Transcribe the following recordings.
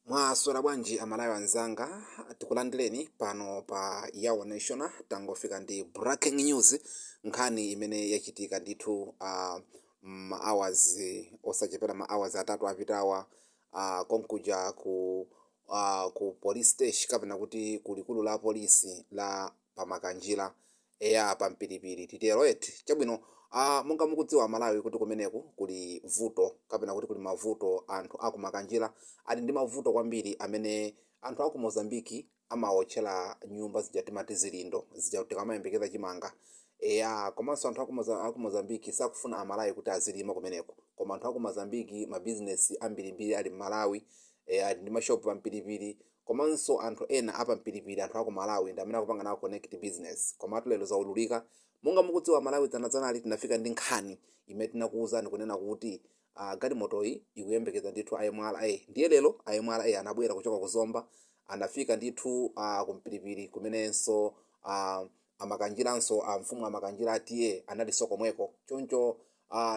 Mwaswera bwanji Amalawi anzanga? Tikulandireni pano pa Yawo National. Tangofika ndi breaking news, nkhani imene yachitika ndithu ma hours osachepera ma hours 3 apitawa, konkuja ku police station, kapena kuti ku likulu la polisi la Pamakanjira, eya, Pampiripiri titero eti. Chabwino, monga mukudziwa Malawi kuti kumeneku kuli vuto, kapena kuti kuli mavuto. Anthu aku Makanjira ali ndi mavuto kwambiri amene anthu aku Mozambiki amawotchera nyumba zija timati zilindo zija tikamayembekeza chimanga, eya. Komanso anthu aku Mozambiki sakufuna Amalawi kuti azilima kumeneko, koma anthu aku Mozambiki mabizinesi ambirimbiri ali m'Malawi, eya, ali ndi mashopu Pampiripiri. Komanso anthu ena apampiripiri, anthu aku Malawi ndi amene akupanga nawo connect business. Komatu lero zaululika. Monga mukudziwa Malawi, dzanadzanali tinafika ndi nkhani imene tinakuwuzani kunena kuti galimotoyi ikuyembekeza ndithu a MRA. Ndiye lero a MRA anabwera kuchoka ku Zomba, anafika ndithu kumpiripiri kumenenso Amakanjiranso, mfumu Amakanjira atiye analinso komweko. Choncho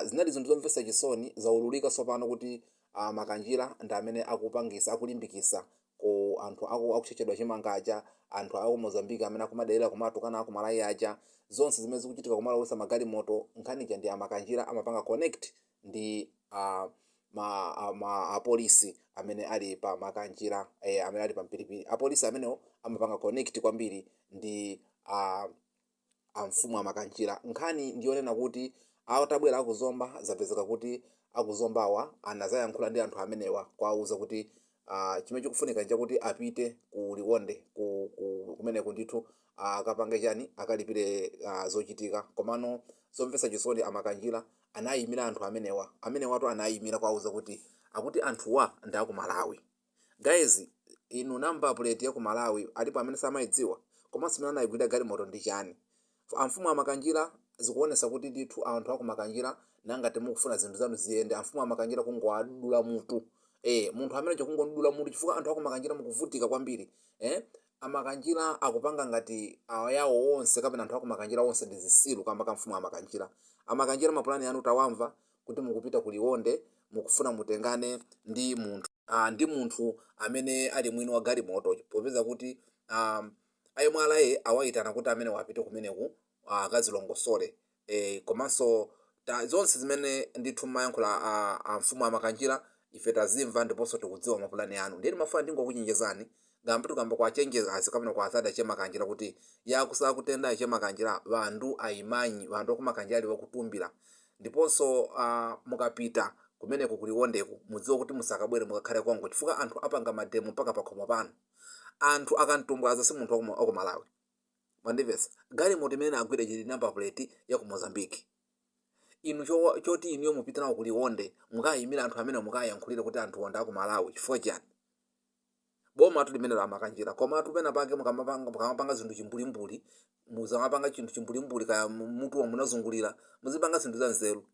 zinali zinthu zomvetsa chisoni. Zaululika tsopano kuti Makanjira ndi amene akupangisa, akulimbikisa ku anthu akuchechedwa chimanga aja, anthu aku Mozambique amene akumadelera kumatukana aku Malawi aja. Zonse zimene zikuchitika kumalowesa magalimoto, nkhanicha ndi Amakanjira amapanga connect ndi ma apolisi amene ali pa Makanjira, amene ali pa Mpiripiri. Apolisi amenewo amapanga connect kwambiri ndi amfumu Amakanjira. Nkhani ndiyonena kuti atabwera akuzomba, zapezeka kuti akuzombawa anazayankhula ndi anthu amenewa kwauza kuti chimene chikufunika nchakuti apite ku Liwonde kumeneko ndithu akapange chani, akalipire zochitika. Komano zomvetsa chisoni, Amakanjira anayimira anthu amenewa, amenewatu anayimira kwauza kuti akuti anthuwa ndi aku Malawi. Guys, inu, number plate ya ku Malawi alipo amene samayidziwa? Komanso imene anayigwira galimoto ndi chani? Amfumu Amakanjira, zikuonesa kuti ndithu anthu aku Makanjira, nangati mukufuna zinthu zanu ziyende, amfumu Amakanjira kungoadula mutu, munthu amene kungodula mutu, chifukwa anthu aku Makanjira mukuvutika kwambiri. Amakanjira akupanga ngati ayawo onse kapena anthu aku Makanjira onse ndi zisilu kamba ka mfumu Amakanjira. Amakanjira, mapulani anu tawamva kuti mukupita ku Liwonde, mukufuna mutengane ndi munthu amene ali mwini wa galimoto, popeza kuti a MRA awayitana kuti amene wapite kumeneku akazilongosole. Komanso zonse zimene ndithu mmayankhula a mfumu Amakanjira, ife tazimva ndiponso tikudziwa mapulani anu. Ndiye ndimafuna ndingokuchenjezani gamba tukamba kwachenjeza asi kapena kwa azadi ache Makanjira kuti yakusakutenda ache Makanjira, vandu ayimanyi vandu akumakanjira ali wakutumbira. Ndiponso mukapita kumeneko kuliwondeko, mudziwe kuti musakabwere, mukakhale kongo, chifukwa anthu apanga mademo mpaka pakhomo pano. Anthu akantumbwaza si munthu waku Malawi, mwandimvetsa? Galimoto imene agwira chili number plate ya ku Mozambique. Inu choti inuyo mupite nawo kuliwonde, mukayimira anthu amene mukayankhulire kuti anthu wanda aku Malawi, chifukwa chiyani? Boma tu limene la Makanjira. Komatu pena pake mukamapanga zinthu chimbulimbuli, muzamapanga chinthu chimbulimbuli, kaya mutu wa munazungulira, muzipanga zinthu za nzeru.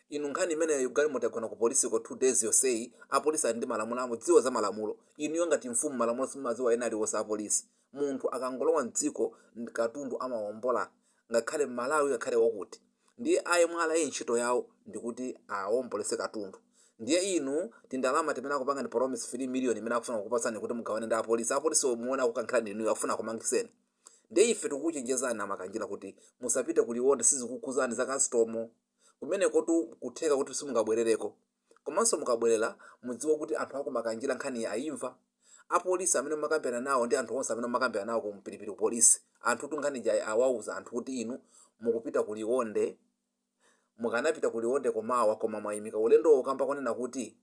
Inu, nkhani imeneyo, galimoto yagona ku polisi ko 2 days yonseyi. Apolisi ali ndi malamulo, amudziwa za malamulo. Inuyo ngati mfumu, malamulo simumadziwa ena aliwonse. Apolisi, munthu akangolowa mdziko katundu amawombola, ngakhale Mmalawi, ngakhale wakuti. Ndiye a MRA ntchito yawo ndikuti awombolese katundu. Ndiye inu tindalama timene akupanga ndi promise, 3 million imene akufuna kukupatsani kuti mugawane ndi apolisi, apolisi muone akukankhirani inuyo, akufuna akumangiseni. Ndiye ife tikukuchenjezani Amakanjira kuti musapite kuliwonde, sizikukhuzani za customs kumenekotu, kutheka kuti simungabwerereko. Komanso mukabwerera, mudziwe kuti anthu akumakanjira nkhani ayimva. Apolisi amene mumakambirana nawo ndi anthu onse amene mumakambirana nawo ku Mpiripiri ku polisi, anthu tu nkhani ija awauza anthu kuti inu mukupita ku Liwonde. Mukanapita ku Liwonde komawa, koma mwayimika ulendowo kamba konena kuti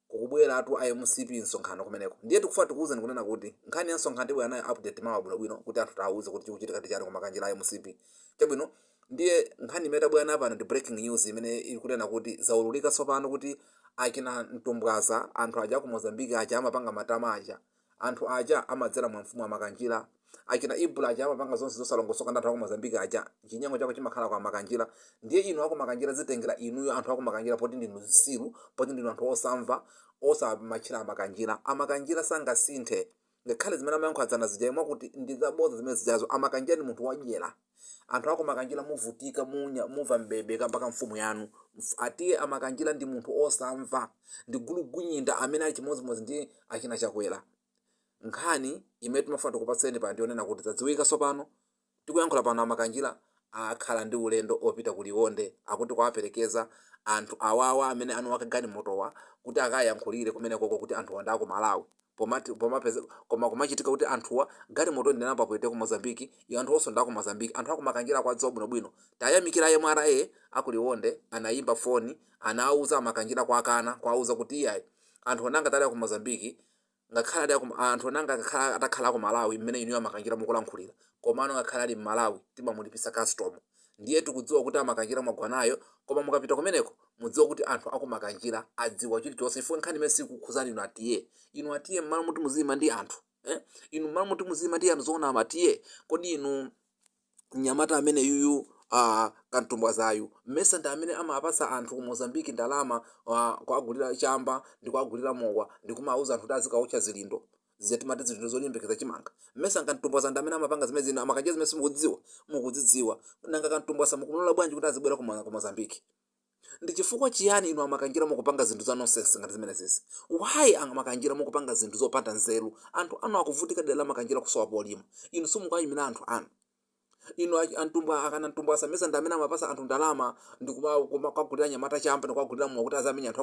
kukubweratu a MCP msonkhano kumeneko. Ndiye tikufuna tikuwuzeni kunena kuti nkhani ya msonkhano tibwera nayo update mawa bwinobwino, kuti anthu tawuze kuti chikuchitika ndi chani kumakanjira a MCP. Chabwino, ndiye nkhani imene tabwera nayo pano ndi breaking news imene ikunena kuti zaululika tsopano kuti akina Mtumbwaza, anthu aja aku Mozambique aja amapanga matama aja, anthu aja amadzera mwa mfumu Amakanjira. Akina Ibula aja amapanga zonse zosalongosoka ndi anthu aku Mozambique aja, chinyengo chako chimakhala kwa Amakanjira. Ndiye inu akumakanjira, zitengera inuyo anthu akumakanjira, poti ndinu zitsiru, poti ndinu anthu osamva, osamatchera Amakanjira. Amakanjira sangasinthe. Ngakhale zimene amayankhula dzana zija mwakuti ndi zabodza zimene zijazo. Amakanjira ndi munthu wadyera. Anthu akumakanjira muvutika, munya mumva mbebe kamba ka mfumu yanu. Atiye Amakanjira ndi munthu osamva, ndi gulugunyinda amene ali chimodzimodzi ndi achina Chakwera. Nkhani imene timafuna tikupatseni pa ndionena kuti zadziwika tsopano. Tikuyankhula pano Amakanjira akhala ndi ulendo opita ku Liwonde, akuti kuwaperekeza anthu awawa amene anuwaka galimotowa kuti akayankhulire kumenekoko kuti anthuwa ndi aku Malawi. Pomati pomapeze koma kumachitika kuti anthuwa galimoto ndi number plate ku Mozambique, iyo anthu onse ndi aku Mozambique. Anthu aku Makanjira akuwadziwa bwinobwino. Tayamikira MRA aku Liwonde, anayimba foni, anawuza Amakanjira kwakana kwauza kuti iyayi, anthu onanga tali aku Mozambique, ngakhale ali aku anthu onanga ngakhale atakhala aku Malawi mmene inuyo Amakanjira mukulankhulira, komano ngakhale ali m'Malawi timamulipisa custom. Ndiye tikudziwa kuti Amakanjira mwagwanayo, koma mukapita kumeneko mudziwe kuti anthu aku Makanjira adziwa chilichonse, chifukwa nkhani imene sikukhuzani inu atiye. Inu atiye, mmalo muti muziyima ndi anthu, eh? Inu mmalo muti muziyima ndi anthu, zoona amatiye? Kodi inu mnyamata amene yuyu Kantumbwazayu mmesa ndi amene amapatsa anthu ku Mozambique ndalama, kuagulira chamba ndi kuagulira mowa ndi kumauza anthu kuti azikaotcha zilindo zija timati zilindo zolimbikitsa chimanga? Mmesa Kantumbwaza ndi amene amapanga zimene zino? Amakanjira zimene simukudziwa, mukudzidziwa. Nanga Kantumbwaza mukumulola bwanji kuti azibwera ku Mozambique? Ndi chifukwa chiyani inu Amakanjira mukupanga zinthu za nonsense ngati zimenezezi? Why Amakanjira mukupanga zinthu zopanda nzeru? Anthu anu akuvutika dera la Makanjira kusowa polima, inu simukuyimira anthu anu. Inu antumbwa akana Ntumbwasa, mesa ndi amene amapasa anthu ndalama ndi kukagulira anyamata chamba ndi kukagulira mowa kuti azamenya anthu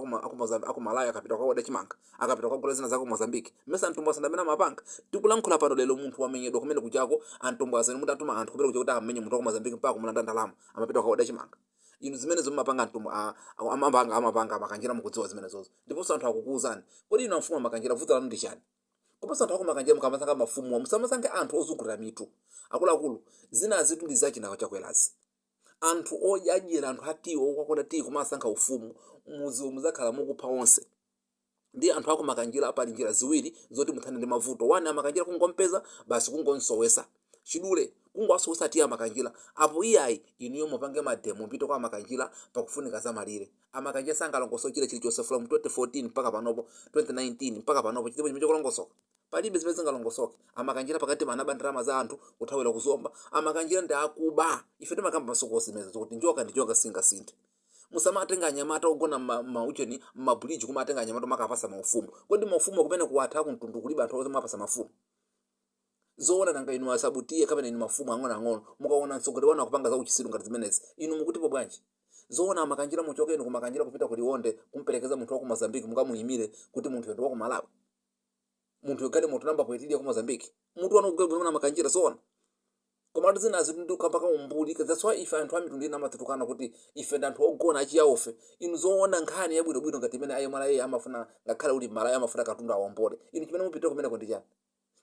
aku Malawi akapita kukaoda chimanga, akapita kukagula zina za ku Mozambique? Mesa Ntumbwasa ndi amene amapanga? Tikulankhula pano lero munthu wamenyedwa kumene kuchako. Antumbwasa inu mutatuma anthu kumene kuja kuti amenye munthu wa ku Mozambique mpaka kumulanda ndalama amapita kukaoda chimanga. Inu zimenezo mumapanga, mtumbo amapanga Amakanjira, mukudziwa zimenezozo ndiponso anthu akukuwuzani. Kodi inu amfumu Amakanjira vuto lanu ndi chani? Komanso anthu akumakanjira, mukamasankha mafumu musamasankhe anthu ozungulira mitu. Akuluakulu, zinazitu ndi zachina Chakwerazi. Anthu odyera, anthu atiwo okwakoda tiyi kumasankha ufumu, muziwo muzakhala mukupha onse. Ndi anthu akumakanjira, pali njira ziwiri zoti muthane ndi mavuto. One, Amakanjira kungompeza basi, kungonsowesa chidule, kungowasowesa tiye Amakanjira. Apo iyayi, inuyo mupange mademo, mpite kwa Amakanjira pakufunika za malire. Amakanjira sangalongosoke chile chilichonse. From 2014 mpaka panopo, 2019 mpaka panopo, chilipo chimene chokulongosoka? Palibe zimene zingalongosoke. Amakanjira pakati anaba ndalama za anthu kuthawira kuzomba. Amakanjira ndi akuba. Ife timakamba masiku onse zimenezo kuti njoka ndi njoka, singasinthe. Musamatenga anyamata ogona maucheni mmabridge, kumatenga anyamata omakapasa maufumu. Kodi maufumu kumene kuwatha kumtundu kulibe anthu omapasa mafumu? Zoona? Nanga inu asabutiye kapena inu mafumu ang'onoang'ono, mukaona mtsogoleri wanu akupanga za uchisiru ngati zimenezi, inu mukutipo bwanji? Zoona Amakanjira, muchoke inu kumakanjira kupita ku Liwonde kumperekeza munthu wa ku Mozambique, mukamuyimire kuti munthu ndi wa ku Malawi, munthu yogale moto number plate ya ku Mozambique? Mutu wanu kugwira Amakanjira, zoona? Koma zinazi ndikamba ka umbuli. That's why ife anthu a mitundu ina amatitukana kuti ife ndi anthu ogona achiyawofe. Inu zoona, nkhani yabwinobwino ngati imene a MRA amafuna, ngakhale uli Mmalawi amafuna katundu awombole, inu chimene mupite kumeneko ndi chani?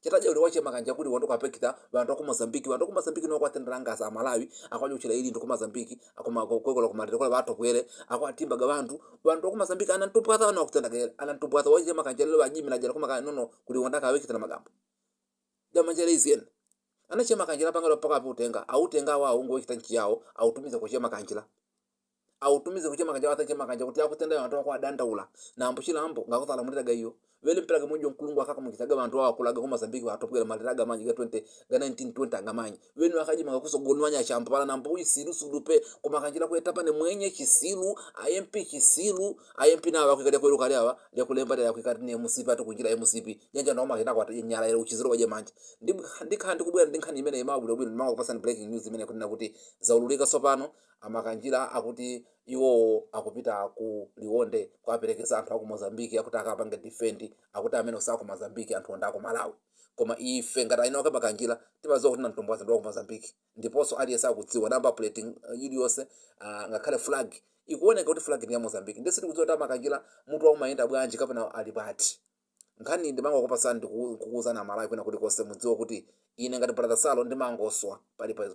Chataja uli wache makanja kuli wandu kapekita vantu aku Mozambique. Vantu aku Mozambique no kwatendera ngaza Amalawi akwajuchira ili ndi ku Mozambique akuma kwekola kumalire kola batopwere akwatimbaga vantu. Vantu aku Mozambique ana ntupwata ano akutenda gele ana ntupwata wache makanja lelo bajimira jala kuma nono kuli wanda kawekitana magambo jamanjere iziyena ana makanjira pangalo paka utenga autenga awo ngowekita nchi yawo, autumize kuche makanjira, autumize kuche makanja watache makanja kuti akutenda vantu ako adandaula nambo chilambo ngakutalamuliraga iyo vele mpiraga mujo nkulungu akakamukitaga vantu awo akulaga ku Mozambique vatopwera maliraga manyi ga 20 ga 1920 agamanyi venu akajimanga kusogonwanya chambo pala nambo uisilu sulupe kumakanjira kueta pane mwenye chisilu IMP chisilu IMP nawo akwika lyakweru kali awa lyakulemba lyakwika ni MCP ati kunjira MCP nyanja nawo makina kwata nyala ile uchiziro waje manje. Ndikhala ndikubwera ndi nkhani imene imabwino bwino, ndimangokupasani breaking news imene kunena kuti zaululika tsopano. Amakanjira akuti iwowo akupita ku Liwonde kuaperekeza anthu aku Mozambique akuti akapange defend, akuti amene usaku Mozambique, anthu onda aku Malawi. Koma ife ngati aina wake Makanjira timadziwa kuti Nantombwaza ndi wa ku Mozambique, ndiponso aliyense akudziwa number plate iliyonse, ngakhale flag ikuoneka kuti flag ndi ya Mozambique. Ndesi tikudziwa kuti Amakanjira mutu wawo umayenda bwanji kapena ali pati. Nkhani ndimangokupasani ndikukuwuzani Amalawi kwina kulikonse, mudziwe kuti ine ngati Brother Salo ndimangoswa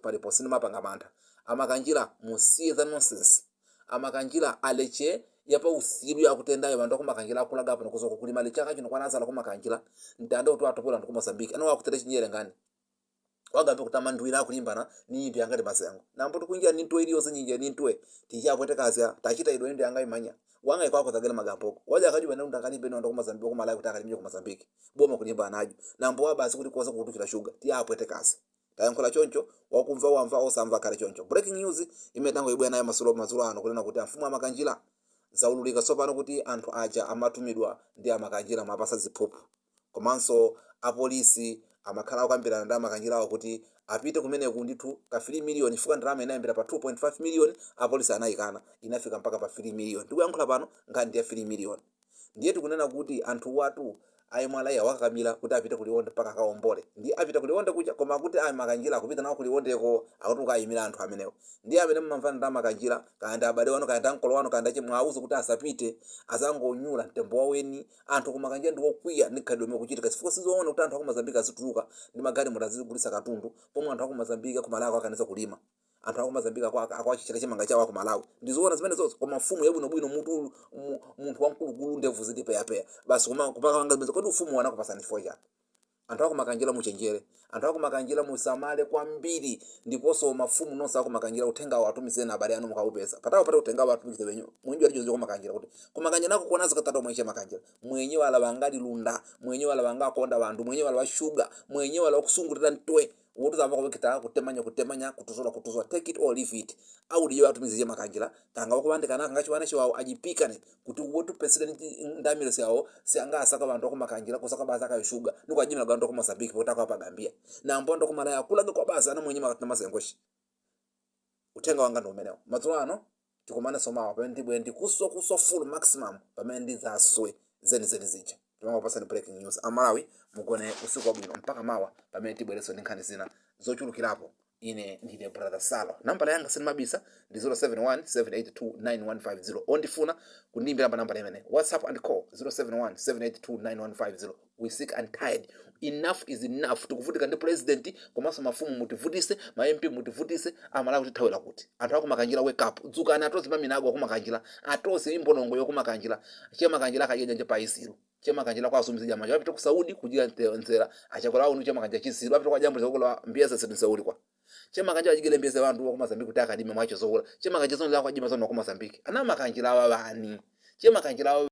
palipo, sindimapanga mantha. Amakanjira, musiye za nonsense. Amakanjira aleche yapa usilu yakutendayo. Vantu akumakanjira akulaga pano kuzoka kulima lechaka chino kwanazala kumakanjira ntanda kuti atopwera anthu ku Mozambique ano akutenda chinyere ngani. Wagambe kutamandwira akulimbana ni nyimbi yangati mazengo nambo tikunjira ni ntwe iliyonse nyinjira ni ntwe tichapwetekaza tachita idwe ndi yanga imanya wanga ikwako zagela magamboko waja akajuba ndio ndakalimbe ndo ku Mozambique ku Malawi kuti akalimbe ku Mozambique boma kulimba najo nambo wabasi kuti koza kutukira shuga tiyapwetekaza tayankhula choncho. Wakumva wamva, osamva kale choncho. Breaking news imene tangoibwera nayo madzulo ano kunena kuti amfumu amakanjira zaululika tsopano kuti anthu aja amatumidwa ndi amakanjira mapasa ziphuphu, komanso apolisi amakhala akukambirana ndi amakanjirawo kuti apite kumeneku ndithu ka 3 million, chifukwa ndalama inayambira pa 2.5 million, apolisi anayikana, inafika mpaka pa 3 million. Ndikuyankhula pano nkhani ndi ya 3 million. Ndiye tikunena kuti anthu watu aimwalayi awakakamira kuti apite kuliwonde mpaka akaombole. Ndiye apita kuliwonde kuja, koma kuti amakanjira akupita nawo kuliwondeko, akuti ukayimira anthu amenewo. Ndiye amene mumamvana ndi amakanjira, kaya ndi abale wanu, kaya ndi ankolo wanu, kaya ndi mwauze kuti asapite, azangonyula mtembo waweni. Anthu kumakanjira ndi wokwiya ndi khalidwe limene kuchitika, chifukwa sizoona kuti anthu aku Mozambique azituluka ndi magalimoto azigulitsa katundu, pomwe anthu aku Mozambique ku Malawi akaniza kulima. Anthu aku Mozambique akuachichira chimanga chawo aku Malawi. Ndizoona zimenezozo? Koma mfumu yabwinobwino, mutu munthu wamkulukulu, ndevu zili peyapeya, basi kupanga zimenezo. Kodi ufumu wanakupasani chifukwa chani? Anthu akumakanjira muchenjere, anthu akumakanjira musamale kwambiri. Ndiponso mafumu nonse akumakanjira, uthengawo atumizeni abale anu mukaupeza patawo pati uthengawo atumize wenyu mwenye alichozo kumakanjira kuti kumakanjira nako kuona zikatata mwenye makanjira mwenye wala wangalilunda, mwenye wala wangakonda vantu, mwenye wala washuga, mwenye wala wakusungulira ntwe wotuzamba kuwekita kutemanya kutemanya kutuzola kutuzola. Take it or leave it. Audiyo atumiziye makanjira kanga wakubandikana kanga chiwana chiwawo ajipikane kuti wotupesere ndamiro syawo syanga asaka vantu akumakanjira kusaka basa akayoshuga nikwajimira gantu ku Mozambique potaka pa Gambia na mbondo kumalaya kulaga kwa basa na mwenye makatna mazengoshi. Uthenga wanga ndi umenewo madzulo ano. Tikumane somawa pamene ndibwe ndikuswa kuswa full maximum, pamene ndidzaswe zenizeni zija. Timangopasani breaking news. Amalawi, mugone usiku wabwino mpaka mawa pamene tibwerenso ndi nkhani zina zochulukirapo. Ine ndine Brother Salo. Nambala yanga sindimabisa, ndi 071 782 9150. Ondifuna kundiyimbira pa nambala imene, WhatsApp and call 071 782 9150. We sick and tired. Enough is enough. Tikuvutika ndi president komanso mafumu mutivutise, ma MP mutivutise, Amalawi kutithawira kuti. Anthu akumakanjira, wake up, dzukani. Atozi paminago akumakanjira, atozi imbonongo yokumakanjira, chemakanjira akadya nyanja paisiru, chemakanjira kwa asumizija macho apita ku Saudi kujira nzera achakola awo chemakanjira chisiru apita kwa jambo zakola mbiyesa situ Saudi kwa chemakanjira achigele mbiyesa vantu wa ku Mozambique kuti akadime mwacho zokola chemakanjira zono kwa jima zono ku Mozambique ana makanjira awa vani chemakanjira awa.